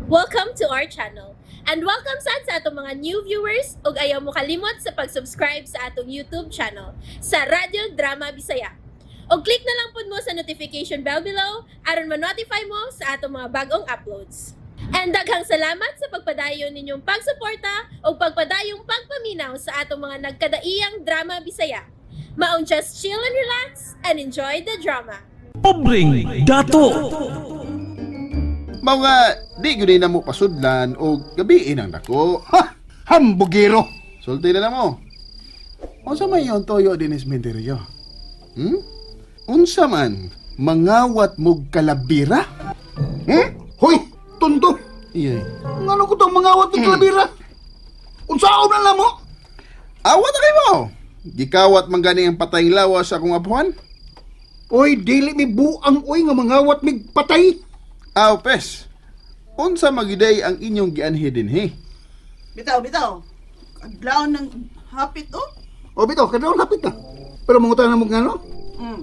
Welcome to our channel. And welcome sad sa atong mga new viewers ug ayaw mo kalimot sa pag-subscribe sa atong YouTube channel sa Radyo Drama Bisaya. Og click na lang pud mo sa notification bell below aron ma-notify mo sa atong mga bagong uploads. And daghang salamat sa pagpadayon ninyong pagsuporta ug pagpadayong pagpaminaw sa atong mga nagkadaiyang drama Bisaya. Maong just chill and relax and enjoy the drama. Pobreng Dato. Mao nga di gyud na mo pasudlan o gabiin ang dako. Ha! Hambugiro! Sulti na mo. Unsa man yung toyo dinis Menterio? Unsa man mangawat mog kalabira? Hoy! Tondo! Iyay. Ngano ko tong mangawat ng kalabira? Unsaon na lang mo? Awat na kay mo. Gikawat man gani ang patayng lawas sa akong apuhan. Oy, dili mi buang oy nga mangawat mig patay. Aw pes. Unsa magiday ang inyong gianhi dinhi? Bitaw, bitaw. Kadlaw ng hapit, oh. O bitaw, kadlawon hapit na. Pero mangutan na mo ngano?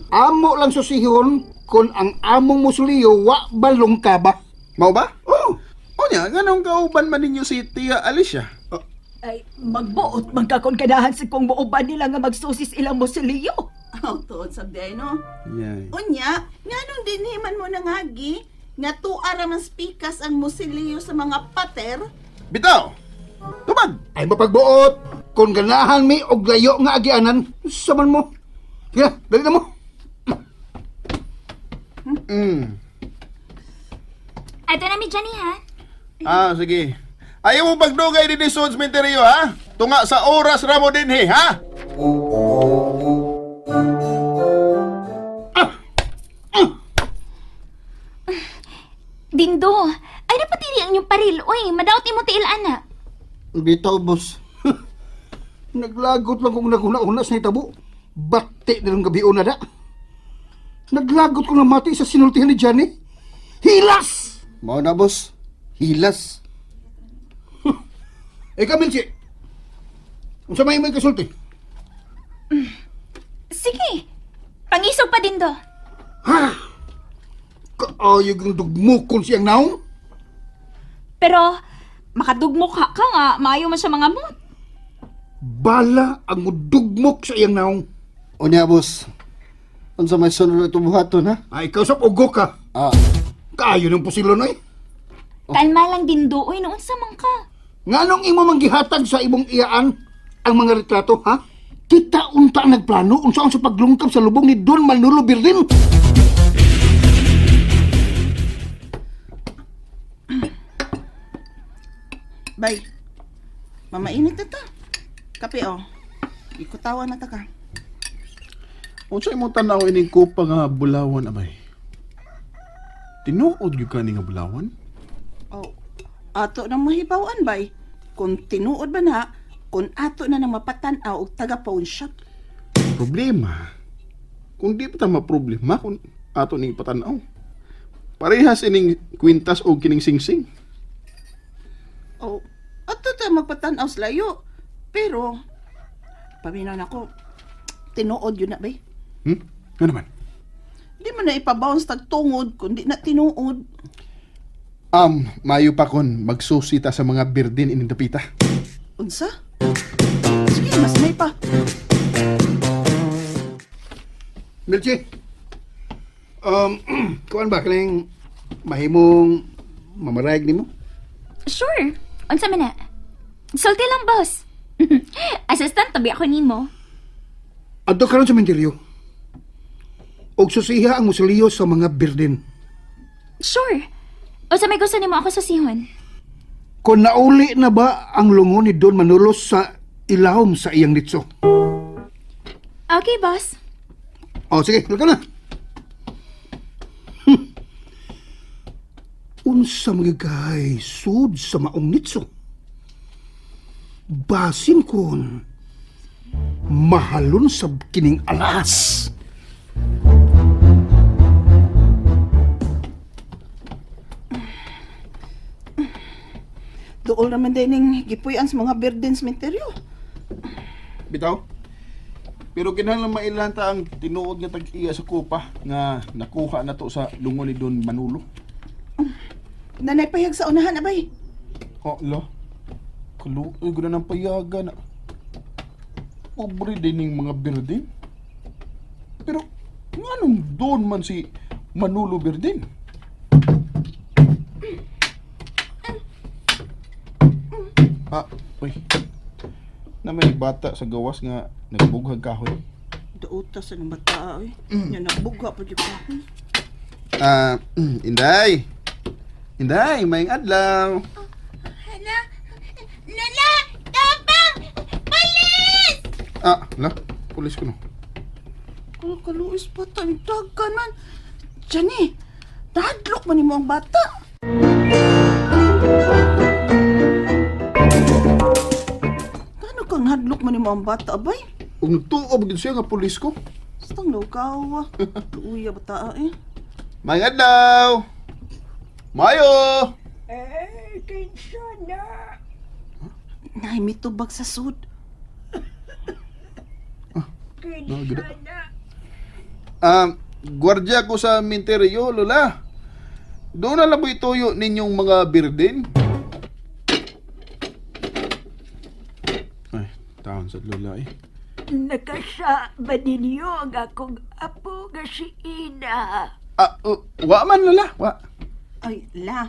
Amo lang susihon kung ang among musuliyo wa balong ka ba. Mao ba? Oh, Unya, nganong kauban man ninyo si Tia Alicia? Ay, magbuot man ka kung ganahan si kong muuban nila nga magsusis ilang musilyo. Oh, tuod sabdi ay, no? Iyay. Unya, nganong dinhi man mo nangagi nga tuara man spikas ang musiliyo sa mga pater? Bitaw. Tubag. Ay mapagbuot. Kung ganahan mi og layo nga agianan, saman mo. Sige, na, dali na mo. Ato na mi Johnny ha. Ah, sige. Ayaw mo pagdugay din ni Sons Menterio, ha? Tunga sa oras ra mo dinhi, ha? Dindo, ay napatili ang inyong paril. Uy, madaot imo tiil ana. Bitaw, boss. Naglagot lang kong naguna-una sa hitabo. Bati nilang gabi una da. Naglagot kong namati sa sinultihan ni Johnny. Hilas! Mao na, boss. Hilas. Ikaw, Milchi. Unsa may imong kasulti? Sige. Pangisog pa Dindo. Ha? Kaayog ang dugmukon siyang naong? Pero makadugmok ka ka nga, maayo man siya mga mot. Bala ang dugmok sa iyang naong. Unya, boss. Unsa may sunod na buhaton, ha? Ay, ikaw sa ugok ka. Ah, Kaayo ng pusilon, oy. Kalma lang Dindo, uy, noon sa man ka. Nganong imo manggihatag sa imong iyaan ang mga retrato, ha? Kita unta ang nagplano unsaon sa paglungkab sa lubong ni Don Manolo Birdin. Bay, mamainit na ta. Kape, oh. Ikutawa na ta ka. Unsa imong tan-aw ining kupa nga bulawan abay? Tinuod gyud ka ni nga bulawan? Oh, ato nang mahibawan, bay. Kung tinuod ba na, kung ato na nang mapatan-aw og taga pawn shop. Problema. Kung di pa ta maproblema kung ato ning patanaw. Parehas ining kwintas o kining singsing. Oh, ato ta magpatan-aw sa layo. Pero, paminaw na ko, tinuod yun na, bay. Ano naman? Di mo na ipabounce tag tungod kung di na tinuod. Mayo pa kon magsusita sa mga birdin ining dapita. Unsa? Sige, mas may pa. Milchi, kuan ba kaning mahimong mamarayag nimo? Sure. Unsa man na? Sulti lang, boss. Assistant, tabi ako nimo. Adto karon sa menteryo. Og susiha ang musuliyo sa mga birdin. Sure. Unsa may gusto nimo ako susihon? Kung nauli na ba ang lungo ni Don Manolo sa ilawom sa iyang litso? Okay, boss. O sige, luka na. Unsa magigay sud sa maong nitso? Basin kon mahalon sa kining alas. Duol naman din ning gipuy-an sa mga birden cementerio. Bitaw. Pero kinahanglan mailan ta ang tinuod nga tag-iya sa kupa nga nakuha na to sa lungo ni Don Manolo. Nanay payag sa unahan, abay. Oh, lo. Kaluoy ko na ng payagan. Pobre din yung mga birding. Pero, nganong doon man si Manolo Birding? Ah, uy. Na may bata sa gawas nga nagbughag kahoy. Dauta sa nang bata, oy. Nya nagbuga pa jud pa. Ah, Inday. Inday, may adlaw. Hala! Lola! Tapang! Pulis! Ah, la, pulis ko no. Kung kaluis pa ta, dagan man. Johnny, nahadlok man nimo ang bata. Ano kang nahadlok man nimo ang bata, abay? Ug nagtuo ba gid siya nga pulis ko? Bastang lugaw. Luya bata eh. May adlaw. Mayo. Eh, kinsa na. Nay, mitubag sa sud. Kinsa na. Gwardiya ko sa minteryo, Lola. Doon na lang mo ituyo ninyong mga birdin. Ay, taon sa Lola eh. Nakasa ba ninyo ang akong apo nga si Ina? Ah, wa man Lola, wa. Ay, la.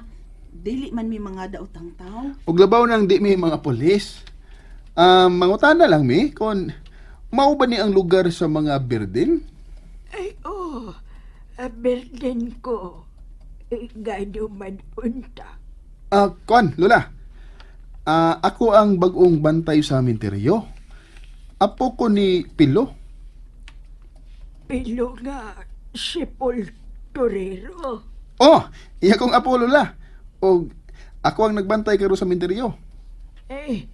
Dili man mi mga daotang tao. Ug labaw nang di mi mga pulis. Mangutana lang mi kon mao ba ni ang lugar sa mga birdin? Ay, oh, aberden ko. Gado man unta. Ah, kon, Lola. Ah, ako ang bag-ong bantay sa minteryo. Apo ko ni Pilo. Pilo nga si Paul Torero. Oh, iya kong apo, Lola. O ako ang nagbantay karon sa minteryo. Eh,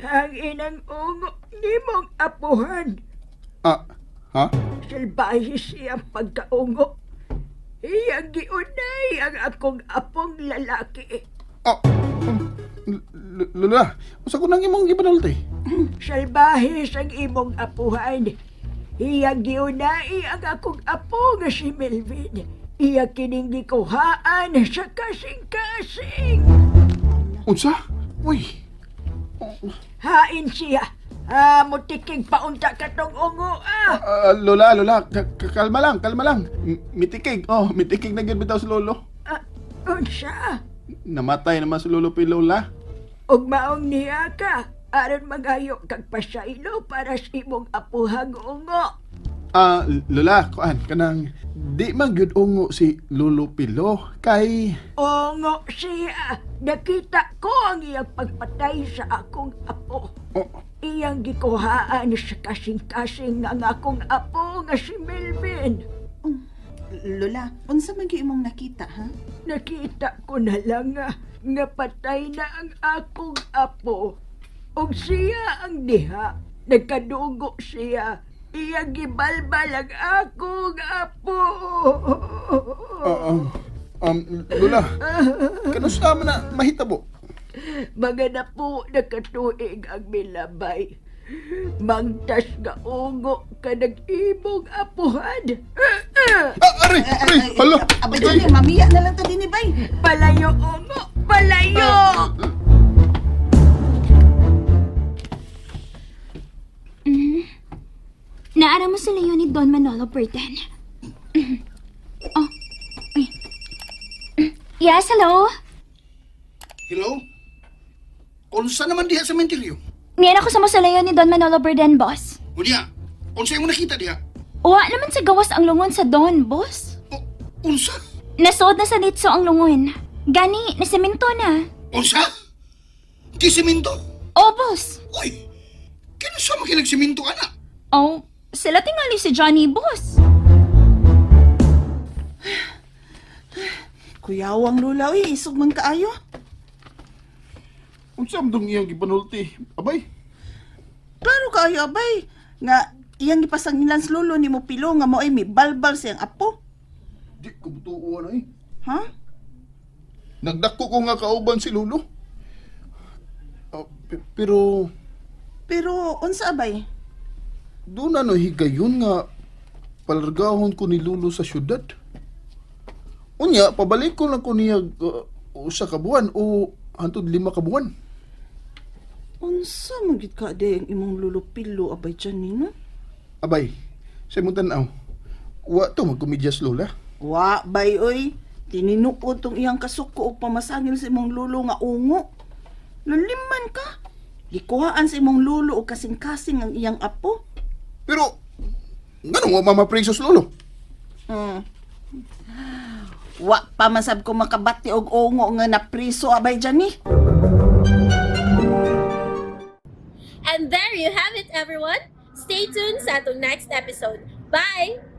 ang inang ungo nimong apuhan. Ah, ha? Salbahe siyang pagkaungo. Iyang giunay ang akong apong lalaki. Oh, Lola, usa ko nang imong gipanulti. Salbahe sang imong apuhan. Iyang giunay ang akong apo nga si Melvin. Iya kining gikuhaan sa kasing-kasing. Unsa? Uy. Hain siya. Ah, mutiking paunta katong ungo ah. Ah, Lola, Lola, kalma lang, kalma lang. Mitikig. Oh, mitikig na gyud bitaw si Lolo. Ah, unsa? Namatay naman si Lolo Pilo, Lola. Ug maong niya ka. Aron magayo kag pasaylo para sa imong apuhang ungo. Ah, Lola, kuan kanang di man gyud ungo si Lolo Pilo kay Ungo siya. Nakita ko ang iyang pagpatay sa akong apo. oh, Iyang gikuhaan sa kasing-kasing ang akong apo nga si Melvin. Lola, unsa man gyud imong nakita, ha? Nakita ko na lang nga, nga patay na ang akong apo. Ug siya ang diha. Nagkadugo siya. Iyang gibalbal ang akong apo. ah, Lola, kanusa man na mahitabo? Mga na po nakatuig ang milabay. Mangtas nga ungo ka nag-imong apuhan. Ah, aray, aray, hala. Abay, Johnny, mamiya na lang ta dinhi, bay. Palayo ungo! Palayo! Naara mo sila yun ni Don Manolo Burton. Oh, ay. Yes, hello? Hello? Unsa naman diha sa mentilyo? Ngayon ako sa mausoleo ni Don Manolo Burden, boss. Unya, unsa imong nakita diha? Wa naman sa gawas ang lungon sa Don, boss. O, unsa? Nasuod na sa litso ang lungon. Gani, nasemento na. Unsa? Gisiminto? Oh, boss. Uy! Kinsa man kinagsiminto ana? Oh, sila tingali si Johnny, boss. Kuyawang Lola, uy, isog man kaayo. Unsa man dong iyang gipanulti? Abay, Klaro kaayo, abay. Nga iyang gipasangilan sa lolo ni mo pilo nga mo'y mibalbal siyang apo. di ko mutuo na eh. Ha? Nagdako ko nga kauban si Lolo. Ah, pero Pero unsa abay? doon na no higayon nga palargahon ko ni Lolo sa syudad. Unya, pabalik ko lang ko niya usa ka buwan o hantod 5 ka buwan. Unsa man gyud ka de ang imong lulupilo abay Johnny, no? Abay, sa imong tan-aw, wa to magkomedyas, Lola. Wa bay oy, tininuod tong iyang kasuko og pamasangil sa imong lulo nga ungo. Luliman ka. Gikuhaan sa imong lulo og kasing-kasing ang iyang apo. Pero, nganong wa mamapresos, Lolo? Wa pa man sab ko makabati og ungo nga napriso abay Johnny. And there you have it, everyone. Stay tuned sa atong next episode. Bye!